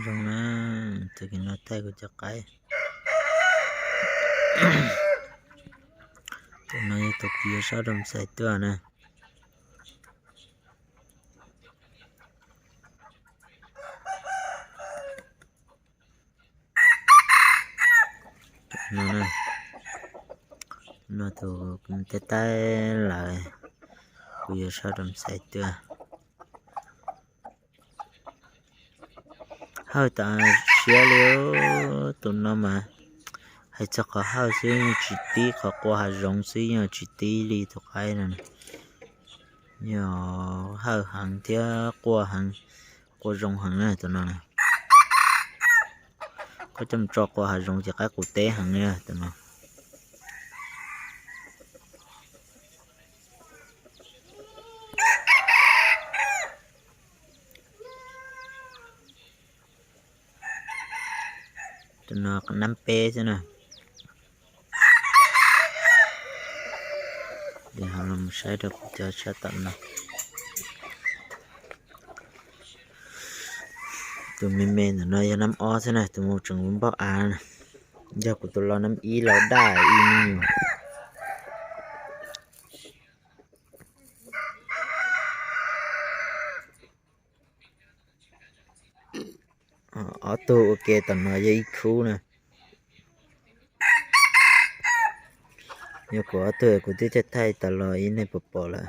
Zoo na, tus kis no thaij kuv cov qaib. Tus no yog tus kuv yuav sab rau xais tuaj na. No, no tus kuv taij taij lawm, kuv yuav sab rau xais tuaj. Hawj tas siab li, tus no mas hais txog qhov hawj xwb yeej tsis tib, qhov qua hav zoov xwb yeej tsis tib li tus qaib no. Yog hawj heev thiab qua heev, qua zoo heev na tus no. Koj coj mus tso qua hav zoov ces qaib qus teb heev li tus no. Tus no nab peb xwb na. Ho los saib rau kuv cov sab tom no. Tus me me ntawm no yog nab ob xwb na, tus mus tseem ua npauj av na. Yog kuv tus los nab ib los daj ib me nyuam. Ob tug ua ke tom no yog ib khub na. Yog kuv ob tug kuv twb thaij thaij tas los ib neeg puas pom lawm.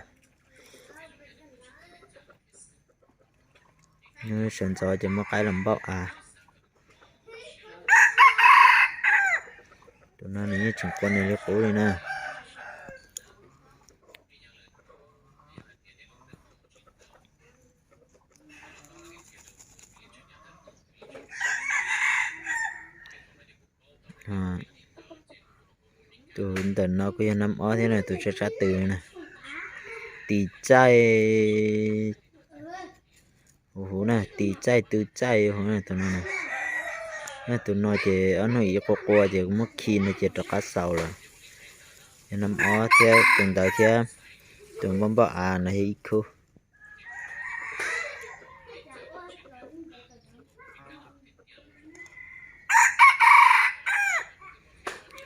Sawv ntxov ces muab qaib los npauj av. Tus no nws yeej tseem qua nws li qub li na. Tus ntawm no kuj yog nab ob thiab na, tus tsab tsab tw na. Tis txaij huv huv na, tis txaij tw txaij huv na tus no. Tus no ces ob hnub ib qua qua ces kuv muab khi no ces rov qab xaus lawm. Yog nab ob thiab tus ntawd thiab tus npauj npauj av no yog ib khub.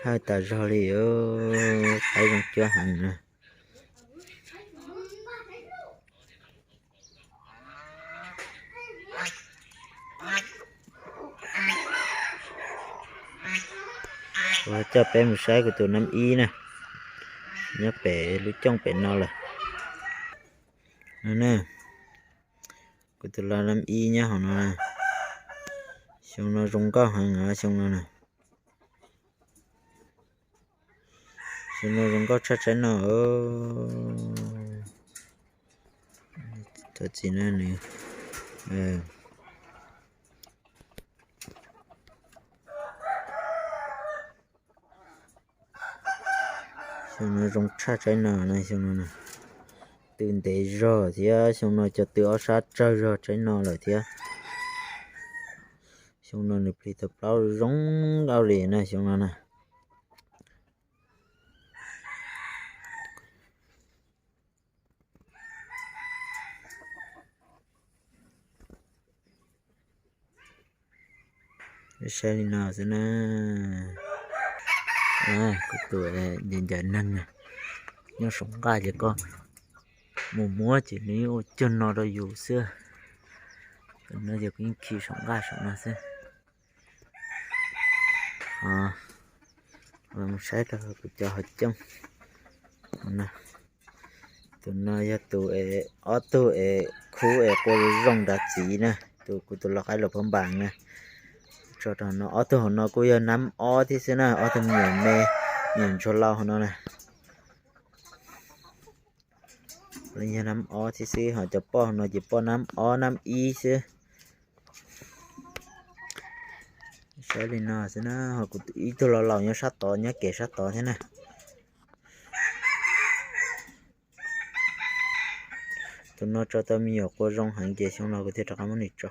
Hawj tas zog li, qaib zoo cuab heev na. Kuv coj peb mus saib kuv tus nab ib na, nyob pem lub cooj pem no lawm. No na, kuv tus los nab ib nyob hauv no. Xyoo no zoo nkauj heev xyoo no na. Xyoo no zoo nkauj tshaj tsaib no. Txi no nws Xyoo no zoo tshaj tsaib no na, xyoo no tw ntev zog thiab xyoo no cov tw ob sab tsawg zog tsaib no lawm thiab. Xyoo no nws plig tau plaub zoo nkauj li na xyoo no na. Saib li no xwb na. Kuv tus ncaws ncaws neeg nyob saum nqaj ces koj mus muab ces nws yeej ua cuag no rau yus xwb. No ces kuv yeej khi saum nqaj saum no xwb. Mus saib rau kuv cov hav cooj. Tus no yog tus es ob tug es khub es qua zoo nrad txiv na, tus kuv tus lau qaib laus phab npas na. Tso rau no ob tug hauv no kuj yog nab ob thiab xwb na, ob tug me nyuam me, me nyuam ntsuag lau hauv no na. Yog nab ob thiab xwb, ho cov poj hauv no ces poj nab ob nab ib xwb. Saib li no xwb na, ho kuv ib tug laus laus nyob sab tod, nyob kev sab tod thiab na. Tus no tso tau me nyuam qua zoo heev ces xyoo no kuv thiaj rov qab muab nws tso.